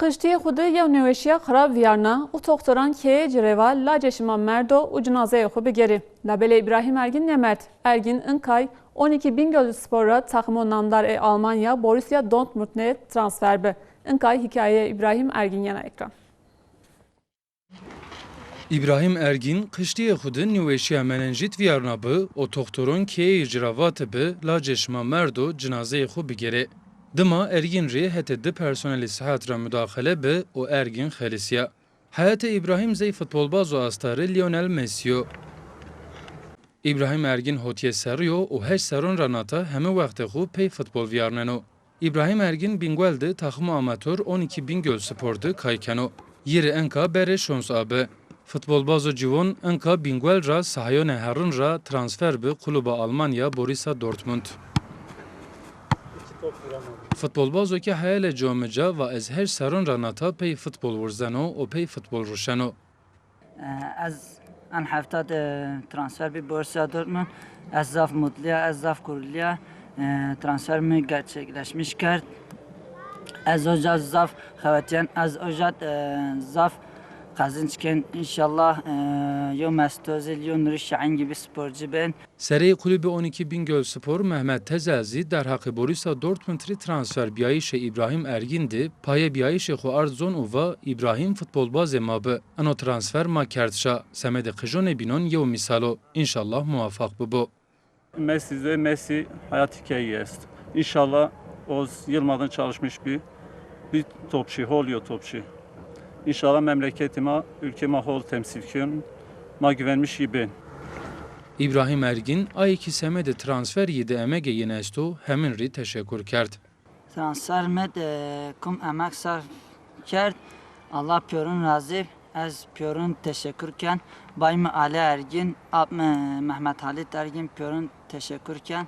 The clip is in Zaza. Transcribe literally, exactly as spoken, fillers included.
Qijtîyê xwu de yew nêweşîya xirab vîyarna û toxtoran keyeyê ci rê va lacê şima merdo û cinazeyê xwu bigêrê. Labelê Îbrahîm Ergîn nêmerd. Ergîn inkay on iki Bingöl Spor ra taximo namdar ê Almanya Borussia Dortmund nê transfer bi. Inkay hîkayeyê Îbrahîm Ergîn yena ekran. Îbrahîm Ergîn qijtîyê xwu de nêweşîya menenjît vîyarna bi û toxtoron keyeyê ci ra vatibi lacê şima merdo cinazeyê xwu bigêrê. Dima Ergîn rê hetê di personelî sihet ra mudaxele bi û Ergîn xelisîya. Heyatê Îbrahîm zey futbolbazo astarî Lionel Messi yo. Îbrahîm Ergîn hotîyê serrî yo û heşt serron ra nata heme wextê xwu pey futbol vîyarneno. Îbrahîm Ergîn Bingöl de taximo amator on iki Bingöl Spor de kay keno. Yî rê enka berê şons abi. Futbolbazo ciwon enka Bingöl ra sahayonê herrin ra transfer bi kuluba Almanya Borussia Dortmund. Futbolbazo ke heyalê ci omi ca va ez heşt serron ra nata pey futbol wurzeno û pey futbol ruşeno. Ez en hefta de transfer bi Borussia Dortmund. Ez zaf mutlu ya, ez zaf kurliya. E, transfer mi gerçekleşmiş kerd. Ez oca zaf xewetiyen, ez oca, e, zaf qezinç ken. İnşallah, e, yo Mesut Ozil, yo Nuri Şahin gibi sporcu ben. Sereyê kulübê on iki Bingöl Spor Mehmet Tezel zî derheqê Borussia Dortmund rê transfer biyayîşê Îbrahîm Ergîn de payebiyayîşê xwu ard zon û va, Îbrahîm futbolbazê ma bi. Eno transfer ma kerd şa. Semedê qijonê bînon yew mîsal o. Înşallah muwafaq bibo. Messi zê Messi hayat hikayeyi est. İnşallah Oz yılmadan çalışmış bir bir topçu, hol yo topçu. İnşallah memleketi ma, ülke ma hol temsil kön. Ma güvenmiş yi ben. Îbrahîm Ergîn, ayê kî semedê transfer yî de emegê yin esto, hemin rî teşekur kerd. Transfer mi de kum emek sarf kerd. Allah pîyorun razî. Ez pîyorun teşekur ken. Bay mi Ali Ergîn, ap mi Mehmet Halit Ergîn pîyorun teşekur ken.